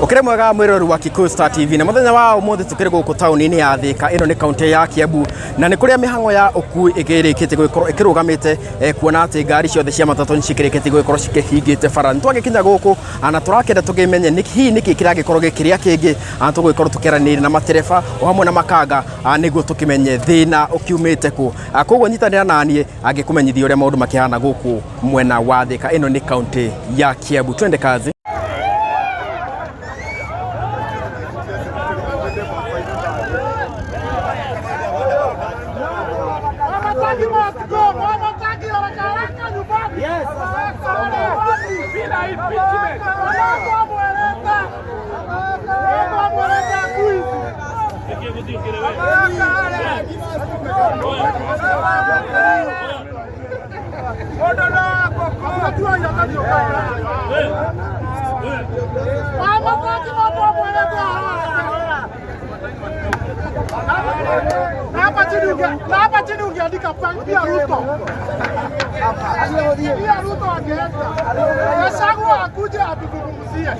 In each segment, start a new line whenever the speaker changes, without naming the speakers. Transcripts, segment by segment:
Ukire mwega mwirori wa Kikuyu Star TV na muthenya wa umuthi tukiri guku tauni-ini ya Thika. Ino ni kaunti ya Kiambu na ni kuria mihango ya ukui igirikitie gugikorwo ikirugamite, kuona ati ngari ciothe cia matatu ni cikirikitie gugikorwo cikihingite bara. Nitwagikinya guku na turakenda tukimenye ni hihi niki kiragikorwo gikiria kingi tugugikorwo tukiaraniria na matereba o hamwe na makanga, niguo tukimenye thina ukiumite ku. Koguo nyitanira nanie angikumenyithia uria maundu makihana guku mwena wa Thika. Ino ni kaunti ya Kiambu. Twende kazi.
Wamatangi must go. Wamatangi haraka haraka nyumbani. Yes. Bila impeachment. Wamweleta. Wamweleta kuizi. Wamatangi wamweleta haraka. Na hapa chini ungeandika pia Ruto. Pia Ruto angeenda. Gachagua akuje atuzungumzie.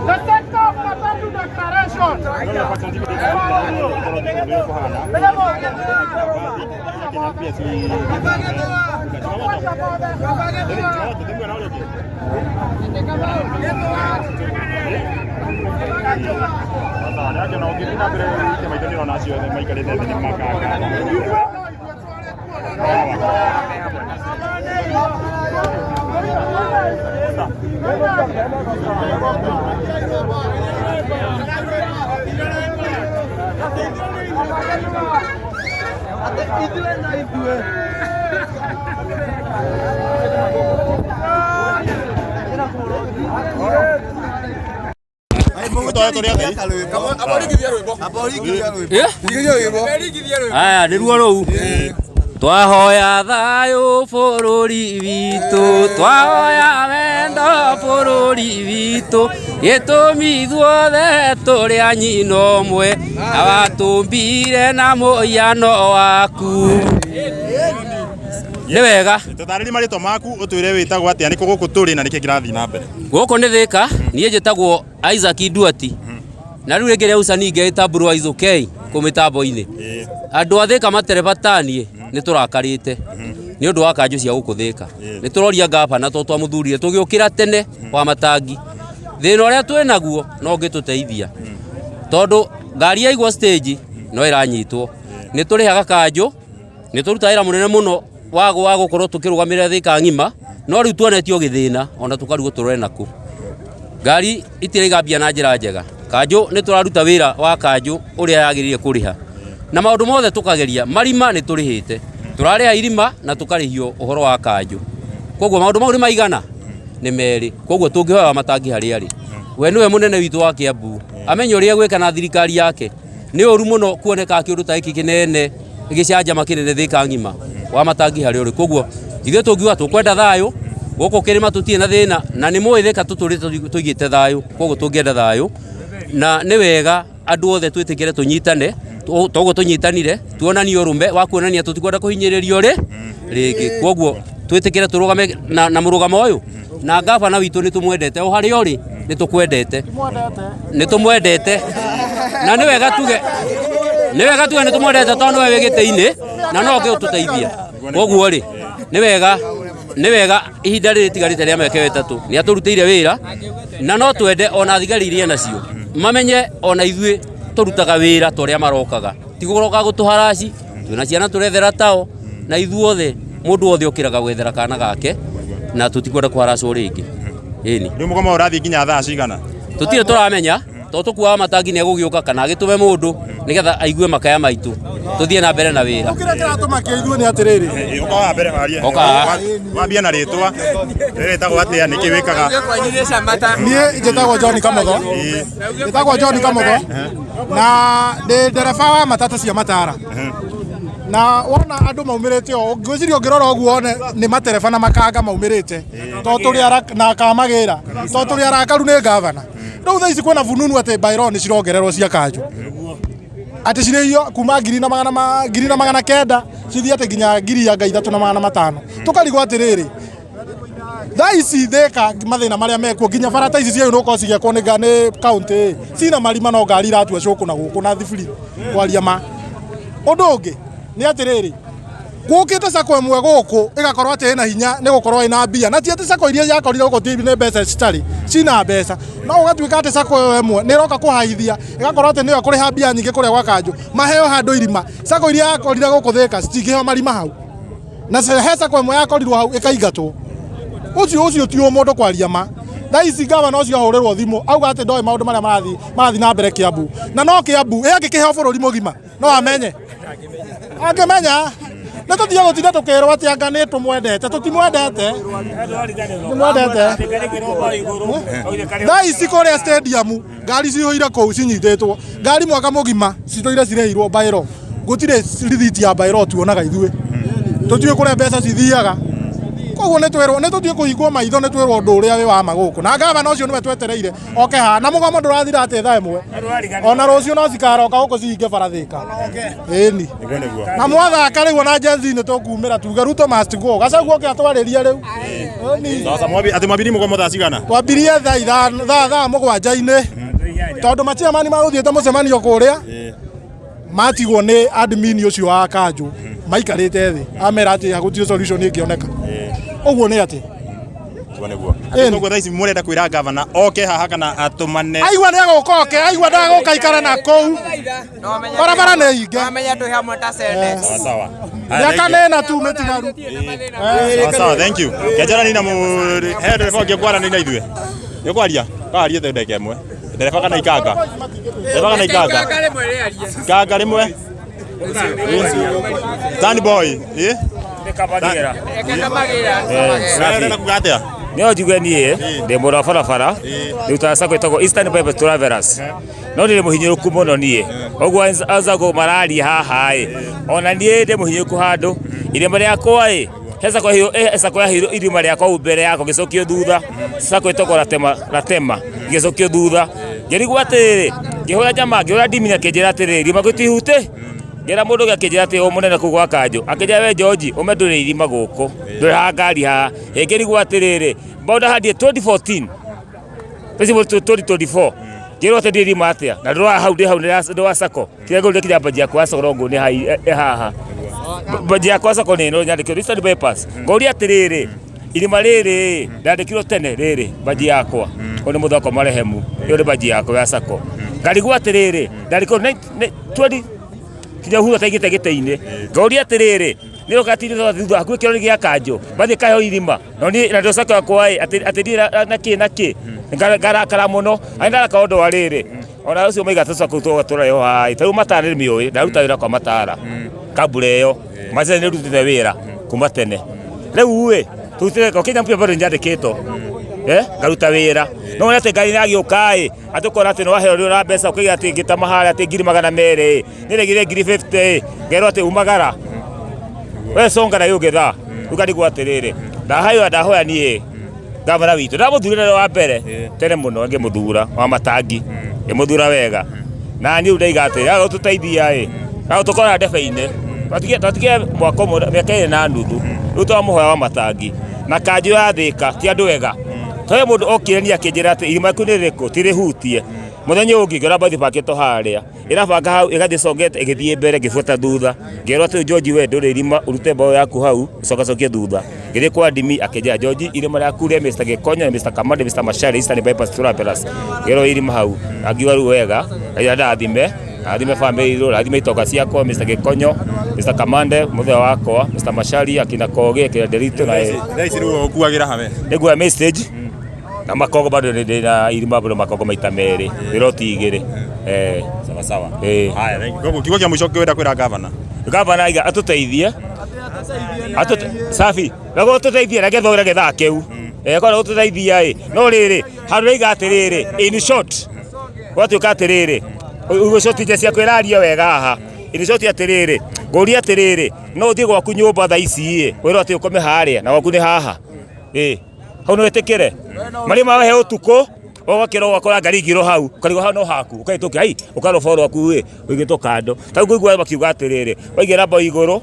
The sector of Matatu declaration.
Aya nĩruo rũu twahoya thayũ bũrũri witũ, twahoya wendo bũrũri witũ, gĩtũmi ithuothe tũrĩ a nyina ũmwe na watũmbire na mũhiano waku. Nĩ wega.
Tũtarĩrie marĩtwa maku, ũtwĩre wĩtagwo atĩa, nĩkũ gũkũ tũrĩ na nĩkĩ kĩrathiĩ na mbere.
Gũkũ nĩ Thĩka. Niĩ njĩtagwo Isaac Nduati na rĩu rĩngĩ rĩa ucani ngeĩta Blue Eyes OK kũ mĩtambo-inĩ. Andũ a Thĩka matereba taniĩ nĩ tũrakarĩte nĩ ũndũ wa kanjũ cia gũkũ Thĩka. Nĩ tũroria ngabana tondũ twamũthurire tũgĩũkĩra tene wa matangi, thĩna ũrĩa twĩ naguo no ũngĩtũteithia, tondũ ngari yaigwo stage no ĩranyitwo. Nĩ tũrĩhaga kanjũ, nĩ tũrutaga wĩra mũnene mũno wa gũkorwo tũkĩrũgamĩrĩra Thĩka ng'ima, no rĩu tuonetio gĩthĩna ona tũkarigwo tũrore nakũ. Ngari itiraiga mbia na njĩra njega. Kanjũ nĩ tũraruta wĩra wa kanjũ ũrĩa yagĩrĩire kũrĩha na maũndũ mothe tũkageria. Marima nĩ tũrĩhĩte, tũrarĩha irima na tũkarĩhio ũhoro wa kanjũ. Koguo maũndũ mau nĩ maigana nĩ merĩ. Koguo tũngĩhoya wa matangi harĩa arĩ, we nĩwe mũnene witũ wa Kiambu, amenye ũrĩa egwĩka na thirikari yake. Nĩ ũru mũno kuoneka kĩũndũ ta gĩkĩ kĩnene gĩcanjama kĩnene Thĩka ng'ima. Wa matangi harĩa ũrĩ, koguo ithuĩ tũngiuga tũkwenda thayũ gũkũ kĩrĩma, tũtirĩ na thĩna na nĩ mũĩ Thĩka tũtũrĩte tũigĩte thayũ. Koguo tũngĩenda thayũ na nĩ wega andũ othe twĩtĩkĩre tũnyitane toguo tũnyitanire, tuonanie ũrũme wa kuonania tũtikwenda kũhinyĩrĩrio rĩ rĩngĩ. Koguo twĩtĩkĩre tũrũgame na mũrũgamo ũyũ na ngabana witũ. Nĩ tũmwendete o harĩa ũrĩ, nĩ tũkwendete, nĩ tũmwendete, na nĩ wega tuge nĩ tũmwendete tondũ nĩwe wĩ gĩtĩ-inĩ na no oke ũtũteithia. Koguo rĩ, nĩ wega ihinda rĩrĩ rĩtigarĩte rĩa mĩaka ĩyo 3 nĩ atũrutĩire wĩra, na no twende ona thigari iria nacio mamenye ona ithuĩ tũrutaga wĩra ta ũrĩa marokaga, ti gũroka gũtũharaci. Twĩna ciana tũrethera tao na ithuothe, mũndũ wothe ũkĩraga gwethera kana gake, na tũtikwenda kũharacwo rĩngĩ, ĩni.
Rĩu mũgomo ũrathiĩ nginya thaa cigana?
Tũtirĩ tũramenya tondũ tũkuaga matangi nĩ egũgĩũka kana agĩtũme mũndũ nĩgetha aigue makaya maitũ, tũthiĩ na mbere na wĩra.
Kĩrĩa kĩratũmakia ithuĩ nĩ atĩrĩrĩ.
Ũka wa mbere warie.
Ũka haha.
Wambie na rĩtwa. Rĩrĩ rĩtagwo atĩa, nĩkĩ wĩkaga?
Niĩ njĩtagwo John Kamotho, njĩtagwo John Kamotho na ndĩ ndereba wa matatũ cia Matara. Na wona andũ maumĩrĩte ũũ, ngwĩciria ũngĩrora ũguo wone nĩ matereba na makanga maumĩrĩte, tondũ tũrĩ na kamagĩra, tondũ tũrĩ arakaru nĩ gavana. Rĩu thaa ici kwĩna fununu atĩ bairo nĩ cirongererwo cia kanjũ, atĩ cirĩhio kuma ngiri na magana 900 cithiĩ atĩ nginya 3500. Tũkarigwo atĩrĩrĩ, thaa ici Thĩka mathĩna marĩa mekuo, nginya bara ta ici ciagĩrĩirwo gũkorwo cigĩakwo nĩ kaũntĩ, cina marima no ngari iratua cũkũ na gũkũ na thiburi, kwaria ma. Ũndũ ũngĩ nĩ atĩrĩrĩ, gũkĩte sacco ĩmwe gũkũ ĩgakorwo atĩ ĩna hinya nĩ gũkorwo ĩna mbia, na ti atĩ sacco iria yakorire gũkũ ti nĩ mbeca citarĩ, cina mbeca, no ũgatuĩka atĩ sacco ĩyo ĩmwe nĩ ĩroka kũhaithia, ĩgakorwo atĩ nĩyo ĩkũrĩha mbia nyingĩ kũrĩa gwa kanjũ, maheo handũ irima. Sacco iria yakorire gũkũ Thĩka citingĩheo marima hau, na he sacco ĩmwe yakorirwo hau ĩkaingatwo. Ũcio ti ũmũndũ kwaria ma. Thaa ici gavana ũcio ahũrĩrwo thimũ auga atĩ ndoĩ maũndũ marĩa marathiĩ na mbere Kiambu, na no Kiambu ĩ angĩkĩheo bũrũri mũgima no amenye, angĩmenya. Nĩ tũtige gũtinda tũkĩrwo atĩ anga nĩ tũmwendete, tũtimwendete, tũmwendete. Thaa ici kũrĩa stadium ngari cihũire kũu cinyitĩtwo, ngari mwaka mũgima citũire cirĩhirwo bairo, gũtirĩ rithiti ya bairo tuonaga ithuĩ, tũtiũĩ kũrĩa mbeca cithiaga. Koguo nĩ twĩrwo, nĩ tũthiĩ kũhingwo maitho, nĩ twĩrwo ũndũ ũrĩa wĩ wa ma gũkũ, na gavana ũcio nĩwe twetereire oke haha, na mũgomo ndũrathira atĩ thaa ĩmwe, ona rũciũ no cikaroka gũkũ cihinge bara Thĩka. Ĩni na mwathaka rĩu ona Gen Z nĩ tũkumĩra tuge Ruto must go. Gachagua oke atwarĩrie rĩu. Ĩni.
Sasa atĩ mwambirie mũgomo thaa cigana?
Twambirie thaa ithano, thaa mũgwanja-inĩ, tondũ machairman magũthiĩte mũcemanio kũrĩa, matigwo nĩ admin ũcio wa kanjũ maikarĩte thĩ, amera atĩ gũtirĩ solution ĩngĩoneka. Ũguo nĩ atĩ
Nĩguo. Koguo thaa ici mũrenda kwĩra gavana oke haha kana atũmane?
Aigua nĩ agũka oke, aigua ndagũka ikare na kũu, barabara nĩ hinge.
Sawa sawa.
Mĩaka nĩna tu mĩtigaru.
Sawa sawa, thank you. Kĩanjara na mu he ndereba ũngĩ kwaranĩria na ithuĩ. Nĩ ũkwaria? Karie tu ndagĩka ĩmwe. Ndereba kana ikanga? Ndereba kana ikanga? Ikanga rĩmwe. Stand boy, ĩ? Ũrenda kuga atĩa?
Nĩo njuge niĩ ndĩ mũndũ wa barabara, ndĩrutaga sacco ĩtagwo Eastern Bypass Travelers, no ndĩ mũhinyĩrĩku mũno niĩ ũguo azago mararia haha ĩ, ona niĩ ndĩ mũhinyĩrĩku handũ irima rĩakwa ĩ, he sacco he sacco yaheirwo irima rĩakwa hau mbere yakwa ngĩcokio thutha, sacco ĩtagwo Ratema, Ratema ngĩcokio thutha, ngĩrigwo atĩrĩrĩ, ngĩhũra jamaa, ngĩhũra ndimi akĩnjĩra atĩrĩrĩ, irima gũtihutĩ. Ngĩra mũndũ ũngĩ akĩnjĩra atĩ ũyũ mũnene kũu gwa kanjũ, akĩnjĩra we George, ũme ndũrĩ irima gũkũ, ndũrĩhaga ngari haha. Ngĩrigwo atĩrĩrĩ, mbaũ ndahandire 2014, 2024, ngĩrwo atĩ ndirĩ irima atĩa, na ndũraga hau, ndĩ hau ndĩ wa sacco, kĩrĩa ngũrire kinya mbanji yakwa ya sacco no nguonie haha. Mbanji yakwa ya sacco nĩ ĩno nyandĩkĩtwo Eastern Bypass. Ngoria atĩrĩrĩ, irima rĩrĩ ndandĩkirwo tene rĩrĩ mbanji yakwa, ũyũ nĩ mũthako marehemu, ĩyo nĩ mbanji yakwa ya sacco. Ngarigwo atĩrĩrĩ, ndandĩkirwo 20 kinya Uhuru ataigĩte gĩtĩ-inĩ, ngoria atĩrĩrĩ, nĩ roka tindĩ thutha hakuhĩ kĩrori gĩa kanjũ, mathiĩ kaheo irima, no niĩ na ndio sacco yakwa ĩ, atĩ niĩ na kĩ na kĩ, ngarakara mũno, na ndarakara ũndũ wa rĩrĩ, ona ũcio maiga tũcoko tũrareho haha ĩ, ta rĩu Matara nĩ mĩũĩ, ndaruta wĩra kwa Matara, kambura ĩyo, Macera nĩ ndutĩte wĩra kuma tene, rĩu ĩ, tũrutĩte Kenya mpya bado nyandĩkĩtwo, ngaruta wĩra, no wone atĩ ngari ĩragĩũka ĩ, atĩ ũkona atĩ nĩ waheo rĩu na mbeca ũkaiga atĩ ngĩtama harĩa atĩ 200,000 ĩ, nĩ ndegire 50,000 ĩ, ngerwo atĩ umagara, we songa na yũngĩ thaa, rĩu ngarigwo atĩrĩrĩ, ndahoya ndahoya niĩ gavana witũ, ndamũthurire wa mbere tene mũno ngĩmũthura wa matangi, ngĩmũthura wega, na niĩ rĩu ndaiga atĩrĩ, aga gũtũteithia ĩ, aga gũtũkora ndebe-inĩ, twatigie mwaka ũmwe, mĩaka ĩrĩ na nuthu, rĩu twamũhoya wa matangi, na kanjũ ya Thĩka ti andũ ega, he mũndũ okire niĩ akĩnjĩra atĩ irima rĩku nĩ rĩrĩkũ, ti rĩhutie, mũthenya ũyũ ũngĩ ngĩona mbathi ĩbangĩtwo harĩa, ĩrabanga hau ĩgathiĩ ĩcongete ĩgĩthiĩ mbere ngĩbuata thutha, ngĩrwo atĩ George we ndũrĩ irima ũrute mbaũ yaku hau ũcokacokie thutha, ngĩthiĩ kwa ndimi akĩnjĩra George irima rĩaku rĩa Mr Gĩkonyo na Mr Kamande Mr Macharia Eastern Bypass Travelers, ngĩrwo irima hau, angiuga rĩu wega, Ngai andathime, rathime family itũ, rathime itonga ciakwa Mr Gĩkonyo, Mr Kamande mũthee wakwa, Mr Macharia, akina Kogi, akina Nderitu na
Thaa ici rĩu ũkuagĩra ha we?
Nĩnguoya message na makongo bado ndĩ na irima bado makongo maita merĩ, roti igĩrĩ.
Sawa sawa. Haya, thank you. Koguo kiugo kĩa mũico kĩwenda kwĩra gavana?
Gavana aiga atũteithie. Safi, na gũtũteithie na gĩthũre gĩthaa kĩu. Korwo gũtũteithia ĩ, no rĩrĩ, handũ raiga atĩrĩrĩ, in short, gwatuĩka atĩrĩrĩ, ũguo short nje ciaku ĩraria wega haha. In short atĩrĩrĩ, Ngũria atĩrĩrĩ, no ũthiĩ gwaku nyũmba thaa ici ĩ, wĩrwo atĩ ũkome harĩa na gwaku nĩ haha. Ĩ, hau no wĩtĩkĩre? Marĩa marehe ũtukũ ũgokĩra ũgakora ngari igĩrwo hau, ũkarigwo hau no haku, ũkahĩtũkia ai, ũkarũba rwaku ĩ, ũigĩtwo kando. Ta rĩu ngũigua makiuga atĩrĩrĩ, waigĩra mbao igũrũ,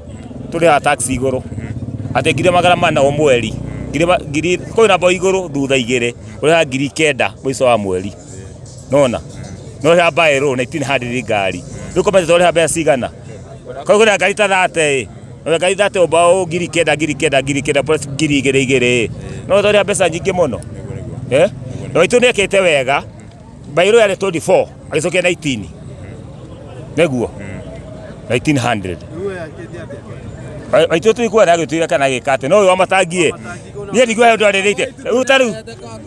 tũrĩhaga tax igũrũ. Atĩ 400,000 o mweri. Ngiri, kwĩna mbao igũrũ thutha igĩrĩ, ũrĩhaga 9,000 mũico wa mweri. Nona? No ũrĩhaga mbaĩrũ 1900 ngari. Rĩu kũmenya tũrĩha mbeca cigana? Koguo kwĩna ngari ta 30 ĩ, ngari 30 mbaũ 9,000 9,000 9,000 plus 2,000 igĩrĩ ĩ. No tũrĩha mbeca nyingĩ mũno. Eh? Na waitũ nĩ ekĩte wega. Mbaĩrũ yarĩ 24, agĩcokia 19. Nĩguo? 1900. Waitũ tũikuaga agĩtwĩra kana agĩka atĩ no ũyũ wa matangi ĩ. Niĩ ndikuoya ũndũ arĩrĩte. Rĩu ta rĩu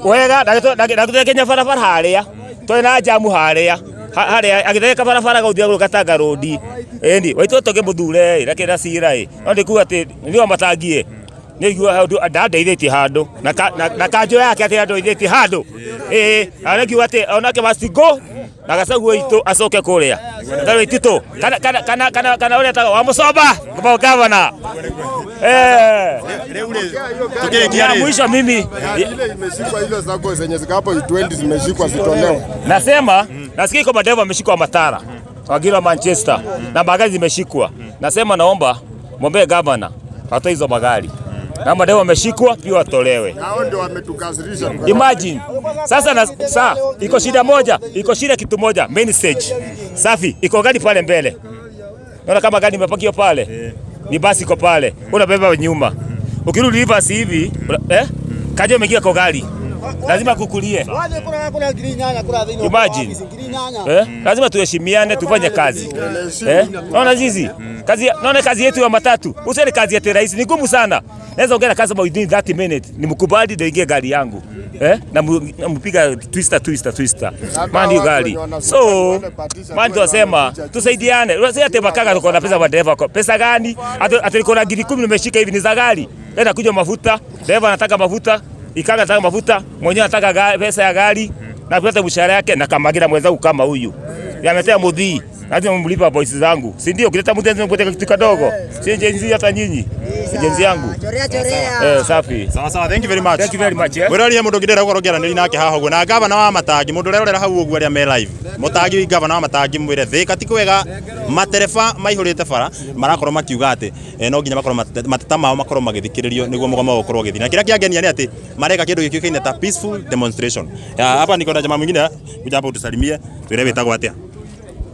wega ndagĩtwĩra barabara harĩa twarĩ na jamu harĩa harĩa agĩthondeka barabara gũthiĩ gũka Tanga Road. Ĩni waitũ tũkĩmũthure ĩ na kĩna cira ĩ no ndikuga atĩ nĩ wa matangi ĩ nĩ igua handũ ndandeithĩtie handũ na kanjũ yake atĩ andeithĩtie handũ ĩĩ na ngiuga atĩ onake must go na Gachagua witũ acoke kũrĩa Gachagua witũ kana kana kana kana kana ũrĩa etagwo wa Mũcomba kwa gavana eh
Rĩu rĩ, tũkĩrĩkia
ya
rĩ,
mwisho mimi
Ile imeshikwa ile zako zenye ziko hapo 20 zimeshikwa zitolewe.
Nasema nasikia iko madereva wameshikwa Matara, wengine wa Manchester na magari zimeshikwa. Nasema naomba mwombee gavana atoe hizo magari na madereva wameshikwa pia watolewe.
Hao ndio wametukasirisha.
Imagine sasa na, saa iko shida moja, iko shida kitu moja, main stage safi, iko gari pale mbele, naona kama gari imepakiwa pale, ni basi iko pale, unabeba nyuma, ukirudi reverse hivi kaja umeingia kwa gari, lazima kukulie. Imagine. Lazima tuheshimiane, tufanye kazi. Naona zizi kazi, naona kazi yetu ya matatu, usione kazi yetu rahisi, ni ngumu sana. Naweza ongea na customer within 30 minutes, nimkubali ndio ingie gari yangu. Na mpiga twister twister twister. Man hiyo gari. So man tunasema tusaidiane. Unasema ati makanga tuko na pesa wa dereva kwa pesa gani? Ati niko na 10,000 nimeshika hivi ni za gari. Tena kuja mafuta, dereva anataka mafuta, ikanga anataka mafuta, mwenyewe anataka pesa ya gari na kupata mshahara yake na kamagira mwenzangu kama huyu. Yametea mudhii. Lazima mlipa boys zangu. Si ndio? Ukileta mtu lazima mpate kitu kadogo. Si jenzi hata nyinyi. Si jenzi yangu.
Chorea chorea.
Safi.
Sawa sawa, thank you very much.
Thank you very much.
Mwĩrori mũndũ ũngĩ ndĩrenda gũkorwo ngĩaranĩria nake haha ũguo na gavana wa Matangi mũndũ ũrerorera hau ũguo arĩa me live mũtangi gavana wa Matangi mwĩre Thĩka ti kwega matereba maihũrĩte bara marakorwo makiuga atĩ no nginya makorwo mateta mao makorwo magĩthikĩrĩrio nĩguo mũgomo ũkorwo ũgĩthiĩ na kĩrĩa kĩangenia nĩ atĩ mareka kĩndũ gĩkĩũkaine ta peaceful demonstration. Hapa niko na jamaa mwingine, kuja hapa utusalimie, tuelewe wĩtagwo atĩa.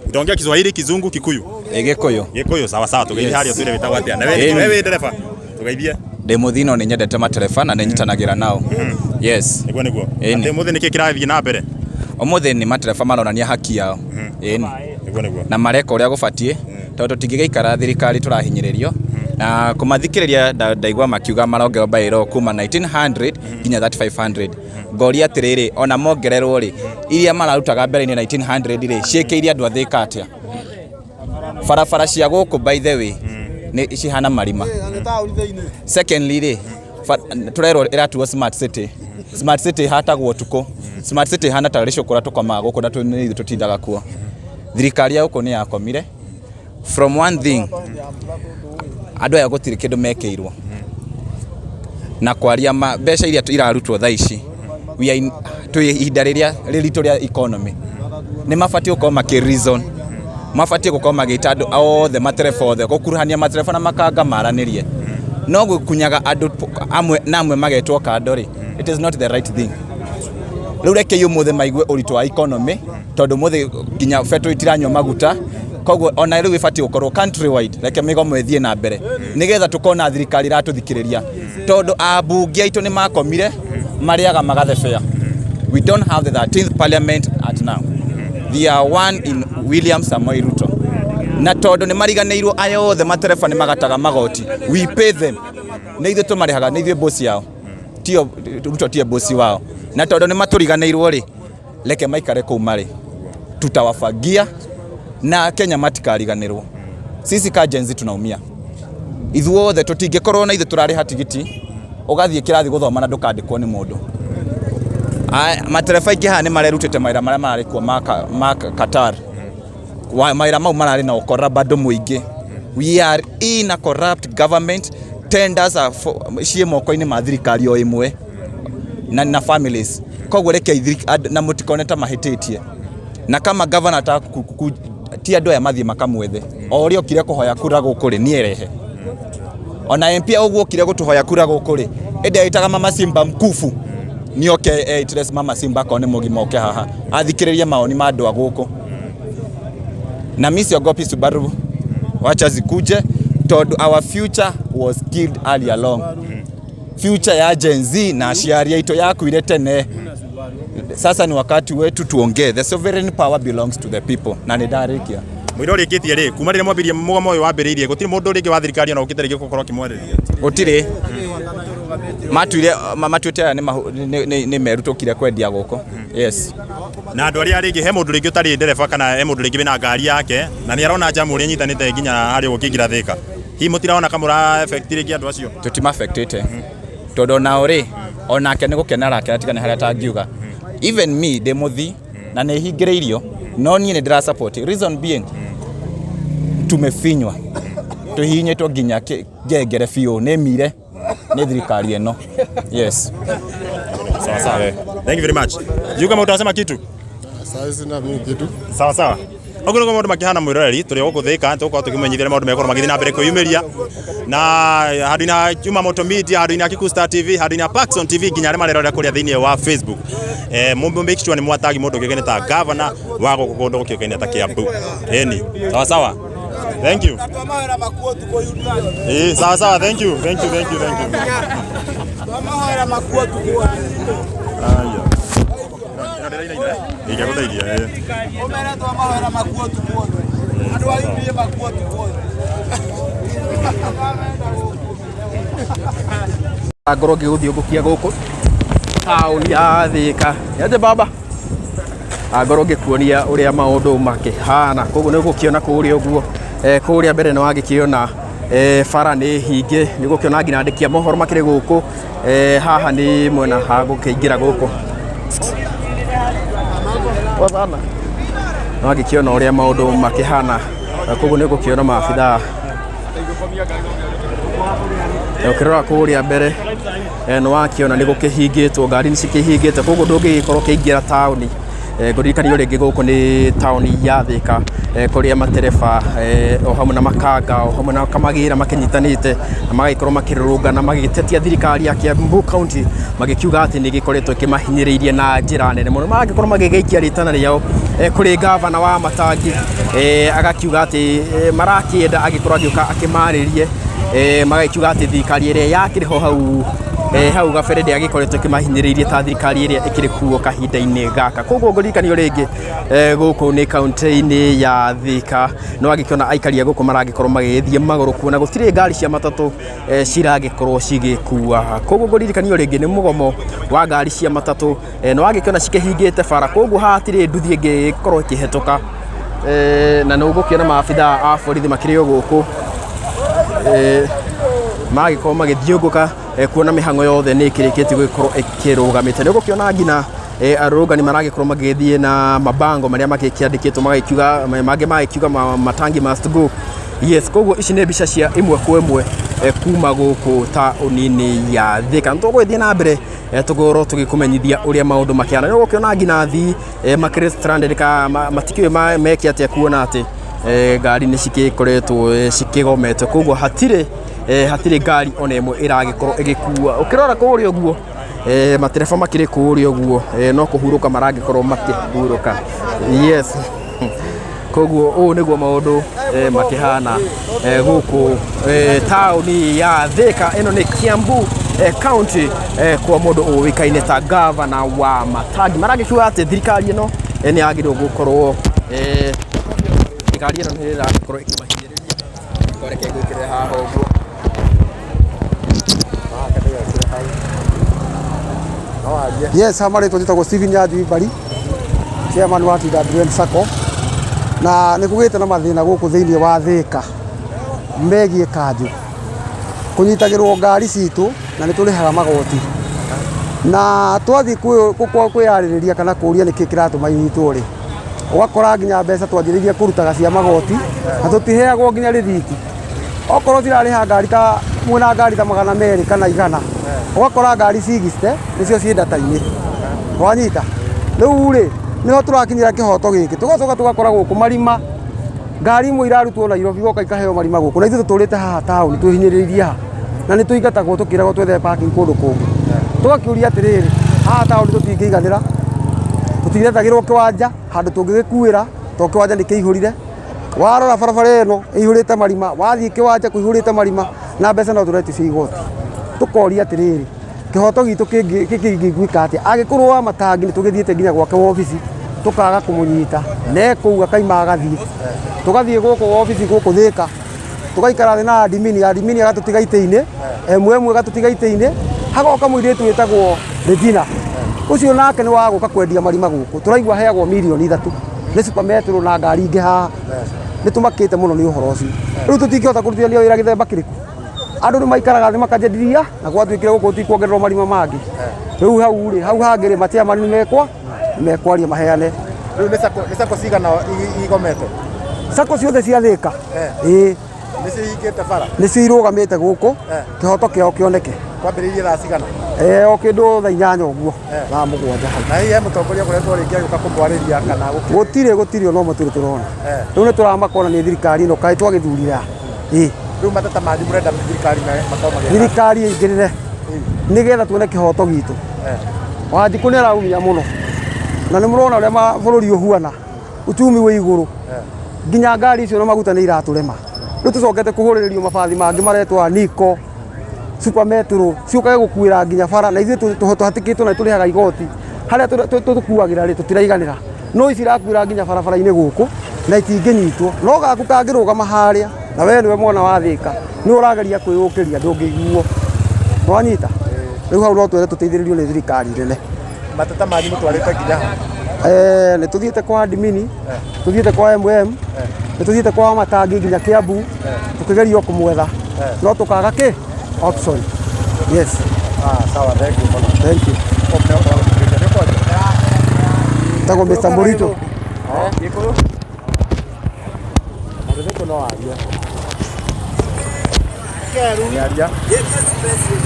Utaongea Kiswahili, Kizungu, Kikuyu?
Gĩkũyũ.
Gĩkũyũ, sawa sawa, tũgeithie harĩa twĩre wĩtagwo atĩa. Na wewe wĩ ndereba, tũgeithie.
Ndĩ mũthii no nĩ nyendete matereba na nĩ nyitanagĩra nao. Yes.
Nĩguo nĩguo.
Ĩni.
Atĩ ũmũthĩ nĩkĩ kĩrathiĩ na mbere?
Ũmũthĩ nĩ matereba maronania haki yao. Ĩni.
Nĩguo nĩguo.
Na mareka ũrĩa gũbatiĩ tondũ tũtingĩgĩikara thirikari tũrahinyĩrĩrio na kũmathikĩrĩria ndaigua makiuga marongererwo bairo kuma 1900 nginya 3500. Ngoria atĩrĩrĩ, ona mongererwo rĩ, iria mararutaga mbere-inĩ 1900 rĩ, ciĩkĩire andũ a Thĩka atĩa? Barabara cia gũkũ by the way nĩ cihana marima. Secondly rĩ, tũrerwo ĩratuo smart city. Smart city ĩhatagwo ũtukũ. Smart city ĩhana ta rĩcũkũra tũkomaga gũkũ na nĩ ithuĩ tũtindaga kuo. Thirikari ya gũkũ nĩ yakomire. From one thing, andũ aya gũtirĩ kĩndũ mekĩirwo. Na kwaria ma mbeca iria irarutwo thaa ici, we are in, twĩ ihinda rĩrĩa rĩritũ rĩa economy. Nĩ mabatiĩ gũkorwo makĩ reason, mabatiĩ gũkorwo magĩta andũ othe matereba othe, gũkuruhania matereba na makanga maranĩrie. No gũkunyaga andũ amwe na amwe magetwo kando rĩ, it is not the right thing. Rĩu rekei ũmũthĩ maigue ũritũ wa economy, tondũ ũmũthĩ nginya betũrũ itiranyua maguta, koguo ona rĩu ĩbatiĩ gũkorwo country wide, reke mĩgomo ĩthiĩ na mbere nĩgetha tũkona thirikari ĩratũthikĩrĩria, tondũ ambunge aitũ nĩ makomire marĩaga magathebea. We don't have the 13th parliament at now. They are one in William Samoei Ruto. Na tondũ nĩ mariganĩirwo aya othe matereba nĩ magataga magoti, we pay them, nĩ ithuĩ tũmarĩhaga, nĩ ithuĩ boss yao, tio Ruto tie boss wao. Na tondũ nĩ matũriganĩirwo rĩ, reke maikare kũu marĩ, tutawafagia na Kenya matikariganĩrwo. Sisi ka Gen Z tunaumia ithuothe, tũtingĩkorwo na ithuĩ tũrarĩha tigiti ũgathiĩ kĩrathi gũthoma na ndũkandĩkwo nĩ mũndũ. Matereba aingĩ haha nĩ marerutĩte mawĩra marĩa mararĩ kuo ma Qatar. Mawĩra mau mararĩ na ũkora bado mũingĩ. We are in a corrupt government. Tenders are for ciĩ moko-inĩ ma thirikari o ĩmwe na families. Koguo reke na mũtikone ta mahĩtĩtie. Na kama governor ta ti andũ aya mathiĩ makamwethe. O ũrĩa okire kũhoya kura gũkũ rĩ, nĩerehe. Ona MP ũguo okire gũtũhoya kura gũkũ rĩ, ĩndĩ etaga Mama Simba mkufu. Nĩoke eitire Mama Simba akorwo nĩ mũgima oke haha. Athikĩrĩrie maoni ma andũ a gũkũ. Na mimi siogopi Subaru, wacha zikuje, tondu our future was killed early along. Future ya Gen Z na aciari aitũ yakuire tene. Sasa ni wakati wetu tuongee. The sovereign power belongs to the people. Na nĩ ndarĩkia.
Mũira ũrĩkĩtie rĩ, kuma rĩrĩa mwambĩrĩrie mũgomo ũyũ wambĩrĩirie, gũtirĩ mũndũ rĩngĩ wa thirikari ona ũkĩte rĩngĩ gũkorwo akĩmwarĩria?
Gũtirĩ. Matuire matuĩte aya nĩ meru tũkire kwendia gũkũ. Yes.
Na andũ arĩa rĩngĩ, he mũndũ rĩngĩ ũtarĩ ndereba kana he mũndũ rĩngĩ wĩna ngari yake na nĩ arona jamu ũrĩa ĩnyitanĩte nginya harĩa ũkĩingĩra Thĩka, hihi mũtirona kamũra effect rĩngĩ andũ acio?
Tũtima-affectĩte. Tondũ onao rĩ, onake nĩ gũkena arakena tiga nĩ harĩa atangiuga. Even me ndĩ mũthi na nĩ hingĩrĩirio, no niĩ nĩ ndĩra support. Reason being, tumefinywa. Tũhihinyĩtwo nginya ngengere biũ, nĩ mire nĩ thirikari ĩno. Yes.
Sawa sawa. Thank you very much. Juu kama utasema kitu?
Sasa sina mimi kitu.
Sawa sawa. Oguo nĩguo maũndũ makĩhana mwĩroreri tũrĩ gũkũ Thĩka, tũgũkorwo tũkĩmenyithia maũndũ megũkorwo magĩthiĩ na mbere kwĩyumĩria na handũ-inĩ ha Juma Moto Media, handũ-inĩ ha Kikuyu Star TV, handũ-inĩ ha Paxson TV, nginya arĩa marerorera kũrĩa thĩinĩ wa Facebook. Make sure nĩ mwatagi mũndũ ũkĩũkaine ta governor wa gũkũ kũndũ gũkĩũkaine ta Kiambu. Ĩni. Sawa sawa. Thank you. Sawa sawa, thank you. Thank you, thank you, thank you. Aya. Ingĩgũteithia, ĩĩ.
Ngorwo ngĩgũthiũngũkia gũkũ taũni ya Thĩka. Nĩatĩ baba, ngorwo ngĩkuonia ũrĩa maũndũ makĩhana. Koguo nĩ ũgũkĩona kũrĩa ũguo, kũrĩa mbere nĩ wagĩkĩona bara nĩ hinge, nĩ ũgũkĩona nginya andĩki a mohoro makĩrĩ gũkũ. Haha nĩ mwena ha gũkĩingĩra gũkũ. Nĩ wagĩkĩona ũrĩa maũndũ makĩhana. Koguo nĩ ũgũkĩona maabithaa. Ũkĩrora kũrĩa mbere nĩ wakĩona nĩ gũkĩhingĩtwo, ngari nĩ cikĩhingĩte, koguo ndũngĩgĩkorwo ũkĩingĩra taũni. Ngũririkanio rĩngĩ gũkũ nĩ taũni ya Thĩka, kũrĩa matereba o hamwe na makanga o hamwe na kamagĩra makĩnyitanĩte na magagĩkorwo makĩrũrũngana magĩtetia thirikari ya Kiambu County, magĩkiuga atĩ nĩ ĩgĩkoretwo ĩkĩmahinyĩrĩirie na njĩra nene mũno. Maragĩkorwo magĩgĩikia rĩtana rĩao kũrĩ gavana wa Matangi, agakiuga atĩ marakĩenda agĩkorwo agĩũka akĩmarĩrie, magagĩkiuga atĩ thirikari ĩrĩa yakĩrĩ ho hau hau gabere ndĩagĩkoretwo ĩkĩmahinyĩrĩirie ta thirikari ĩrĩa ĩkĩrĩ kuo kahinda-inĩ gaka. Koguo ngũririkanio rĩngĩ gũkũ nĩ kaunti-inĩ ya Thĩka, no agĩkĩona aikari a gũkũ maragĩkorwo magĩgĩthiĩ magũrũ kuona gũtirĩ ngari cia matatũ ciragĩkorwo cigĩkua. Koguo ngũririkanio rĩngĩ nĩ mũgomo wa ngari cia matatũ, no agĩkĩona cikĩhingĩte bara, koguo hatirĩ nduthi ĩngĩkorwo ĩkĩhetũka. Na nĩ ũgũkĩona maabithaa a borithi makĩrĩ o gũkũ, magĩkorwo magĩthiũngũka kuona mĩhang'o yothe nĩ ĩkĩrĩkĩtie gũgĩkorwo ĩkĩrũgamĩte. Nĩ ũgũkĩona nginya arũrũngani maragĩkorwo magĩthiĩ na mabango marĩa magĩkĩandĩkĩtwo magĩkiuga, mangĩ magĩkiuga Matangi must go. Yes, koguo ici nĩ mbica cia ĩmwe kwa ĩmwe kuma gũkũ taũni-inĩ ya Thĩka. Nĩ tũgũgĩthiĩ na mbere tũkorwo tũgĩkũmenyithia ũrĩa maũndũ makĩhana. Nĩ ũgũkĩona nginya athii makĩrĩ stranded, matikĩũĩ meke atĩa kuona atĩ ngari nĩ cigĩkoretwo cikĩgomete, koguo hatirĩ ngari ona ĩmwe ĩragĩkorwo ĩgĩkua. Ũkĩrora kũrĩa ũguo matereba makĩrĩ kũrĩa ũguo, no kũhurũka maragĩkorwo makĩhurũka. Yes. Koguo ũũ nĩguo maũndũ makĩhana gũkũ taũni ya Thĩka. Ĩno nĩ Kiambu County, kwa mũndũ ũĩkaine ta gavana wa Matangi. Maragĩkiuga atĩ thirikari ĩno nĩ yagĩrĩirwo gũkorwo thirikari ĩno nĩ ĩragĩkorwo ĩkĩmahinyĩrĩria. Reke ngwĩkĩrĩre haha ũguo.
Yes, ha marĩtwa njĩtagwo Steven Nyanjui Mbari, chairman wa TWN Sacco, na nĩ kũgĩte na mathĩna gũkũ thĩinĩ wa Thĩka megiĩ kanjũ kũnyitagĩrwo ngari citũ, na nĩ tũrĩhaga magoti, na twathiĩ kwĩyarĩrĩria kana kũũria nĩkĩ kĩratũma inyitwo rĩ, ũgakora nginya mbeca twanjĩrĩirie kũrutaga cia magoti na tũtiheagwo nginya rĩthiti. Okorwo cirarĩha ngari ta mwĩna ngari ta 200 kana 100, ũgakora ngari 60 nĩcio ciĩ ndata-inĩ. Wanyita? Rĩu rĩ, nĩho tũrakinyĩra kĩhoto gĩkĩ. Tũgacoka tũgakora gũkũ marima, ngari imwe irarutwo Nairobi igoka ikaheo marima gũkũ, na ithuĩ tũtũrĩte haha taũni twĩhinyĩrĩirie haha, na nĩ tũingatagwo tũkĩragwo twethe parking kũndũ kũngĩ. Tũgakĩũria atĩrĩrĩ, haha taũni tũtingĩiganĩra, tũtirethagĩrwo kĩwanja handũ tũngĩgĩkuĩra, tondũ kĩwanja nĩ kĩihũrire. Warora barabara ĩno ĩihũrĩte marima, wathiĩ kĩwanja kũihũrĩte marima, na mbeca no tũretio cia igoti. Tũkoria atĩrĩrĩ, kĩhoto gitũ kĩngĩiguĩka atĩa? Angĩkorwo wa matangi nĩ tũgĩthiĩte nginya gwake wobici tũkaga kũmũnyita, na ekũu akaima agathiĩ. Tũgathiĩ gũkũ wobici gũkũ Thĩka, tũgaikara thĩ na adimini, adimini agatũtiga itĩ-inĩ, MM ĩgatũtiga itĩ-inĩ, hagoka mũirĩtu wĩtagwo Regina. Ũcio nake nĩ wa gũka kwendia marima gũkũ. Tũraigua aheagwo mirioni 3 nĩ Super Metro na ngari ingĩ haha. Nĩ tũmakĩte mũno nĩ ũhoro ũcio. Rĩu tũtingĩhota kũrutithania wĩra gĩthemba kĩrĩkũ. Andũ nĩ maikaraga thĩ makanjadiria na gwatuĩkire gũkũ tikuongererwo marima mangĩ. Rĩu hau rĩ, hau hangĩ rĩ, machairman nĩ mekwa nĩ mekwaria maheane.
Rĩu nĩ sacco, nĩ sacco cigana igomete?
Sacco ciothe cia Thĩka. Ĩĩ.
Nĩ cihingĩte bara?
Nĩcio irũgamĩte gũkũ, kĩhoto kĩao kĩoneke.
Kwambĩrĩirie thaa cigana?
O kĩndũ thaa 8 ũguo, thaa 7 hau.
Na hihi he mũtongoria ũkoretwo rĩngĩ agĩũka kũmwarĩria kana gũkĩ?
Gũtirĩ, gũtirĩ ona ũmwe tũrĩ tũrona. Rĩu nĩ tũramaka ona nĩ thirikari ĩno kaĩ twagĩthurire a? Ĩĩ.
Rĩu mateta manyu mũrenda thirikari makorwo magĩka?
Thirikari ĩingĩrĩre nĩgetha tuone kĩhoto gitũ. Wanjikũ nĩ araumia mũno, na nĩ mũrona ũrĩa bũrũri ũhuana, uchumi wĩ igũrũ, nginya ngari icio na maguta nĩ iratũrema. Rĩu tũcokete kũhũrĩrĩrio mabathi mangĩ maretwo Niko, Super Metro, ciũkage gũkuĩra nginya bara, na ithuĩ tũhatĩkĩtwo na tũrĩhaga igoti. Harĩa tũkuagĩra rĩ, tũtiraiganĩra. No ici irakuĩra nginya barabara-inĩ gũkũ na itingĩnyitwo. No gaku kangĩrũgama harĩa, na we nĩwe mwana wa Thĩka, nĩ ũrageria kwĩyũkĩria ndũngĩiguo. Nĩwanyita? Rĩu hau no twende tũteithĩrĩrio nĩ thirikari nene.
Mateta manyu mũtwarĩte nginya ha?
Nĩ tũthiĩte kwa admini, tũthiĩte kwa MM, nĩ tũthiĩte kwa matangi nginya Kiambu, tũkĩgeria kũmwetha, no tũkaga kĩ? Option. Yes.
Sawa, thank you mũno.
Thank you. Tagwo Mr. Murito.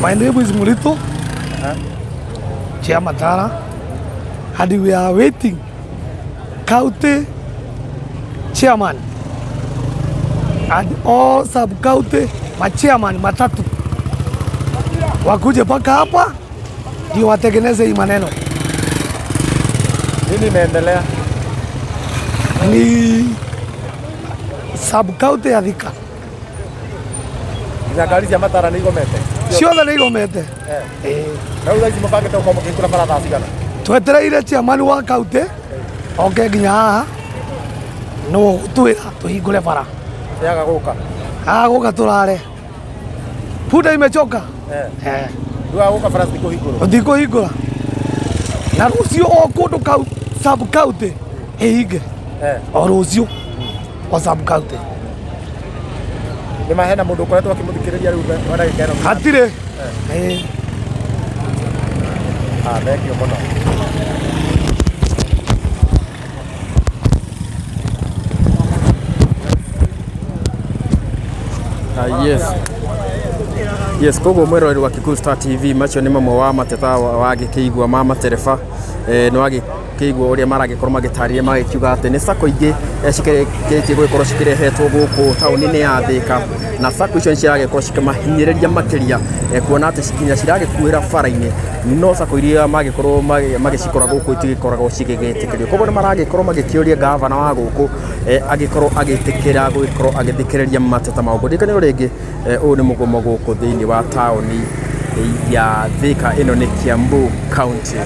My name is Murito, Chairman Tara, and we are waiting county chairman and all sub-county machairman matatu wakuje mpaka hapa ndio watengeneze hii maneno.
Nini imeendelea?
Ni sub-county ya Thika.
Nginya ngari cia matara nĩ igomete?
Ciothe nĩ igomete.
Rĩu thaa ici mũbangĩte gũkorwo mũkĩhingũra bara thaa cigana?
Twetereire chairman wa county oke nginya haha no gũtwĩra tũhingũre bara.
Yaga gũka?
Aga gũka tũrare. Punda imechoka.
Rĩu aga gũka bara citikũhingũrwo?
Tũtikũhingũra. Na rũciũ o kũndũ sub county ĩhinge. O rũciũ o sub county.
Nĩ ma hena mũndũ ũkoretwo akĩmũthikĩrĩria rĩu wa ndagĩka ĩno?
Hatirĩ.
Thank you mũno.
Yes. Yes, koguo mwĩroreri wa Kikuyu Star TV, macio nĩ mamwe wa mateta wagĩkĩigua ma matereba. Nĩ wagĩkĩigua ũrĩa maragĩkorwo magĩtarĩria, magĩkiuga atĩ nĩ sacco ingĩ cikĩrĩkĩtie gũgĩkorwo cikĩrehetwo gũkũ taũni-inĩ ya Thĩka, na sacco icio nĩ ciragĩkorwo cikĩmahinyĩrĩria makĩria, kuona atĩ nginya ciragĩkuĩra bara-inĩ, no sacco iria magĩkorwo magĩcikora gũkũ itigĩkoragwo cigĩgĩtĩkĩrio. Koguo nĩ maragĩkorwo magĩkĩũria gavana wa gũkũ agĩkorwo agĩtĩkĩra gũgĩkorwo agĩthikĩrĩria mateta mao. Ngũririkania rĩngĩ, ũyũ nĩ mũgomo gũkũ thĩinĩ wa taũni ya Thĩka, ĩno nĩ Kiambu County.